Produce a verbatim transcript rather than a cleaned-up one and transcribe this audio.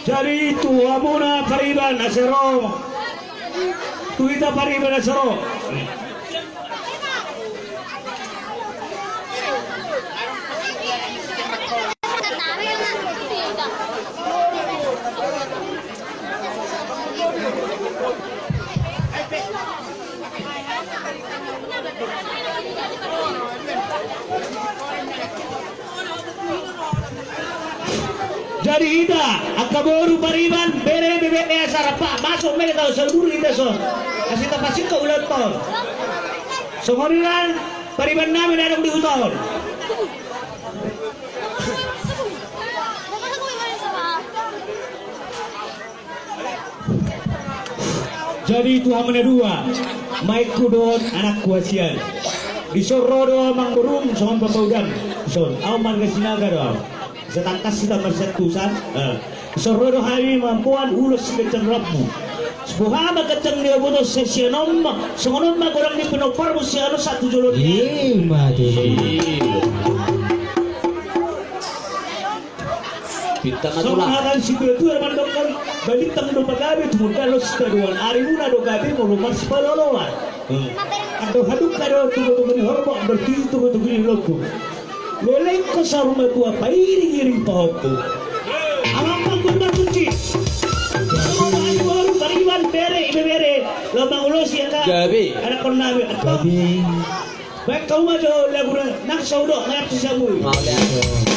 Jadi tu hamuna pariban asa ro. Tu hita pariban asa ro. Jadi hita angka boru pariban, bere, bebere, asa rap masuk ma hita, saluhut hita son. Asa tapasingkop ulaonta on. Songon i roha pariban nami na adong di huta on. Jadi tu hamu na dua, maenku dohot anakku hasian. Dison ro do amangborum songon papaudam. Dison, au marga Sinaga do au. Satangkas hita marsantusan. Eh. Dison ro do hami mamboan ulos siganjang rambu. Boha ma ganjang ni oboto sian on ma, songon on ma godang ni pinomparmu sian on sahat tu jolo ni. Ima tutu. Pinta ma tulang. Songon hata ni situa-tua mandok, balintang do pagabe tumundalhon sitadoan, arimuna do gabe molo marsipaolo-oloan. Andor hadungka do tubu-tubu ni horbo, andor tinggi tubu-tubu ni lombu. Leleng ho saur matua, pairing-iring pahompu. Amang panggung markunci. Songon i boru pariban, bere, ibebere, laho mangulosi angka anakkon nami. Antong. Baen hamu ma jo laguna, nang saudok, nang sisabui. Mauliate.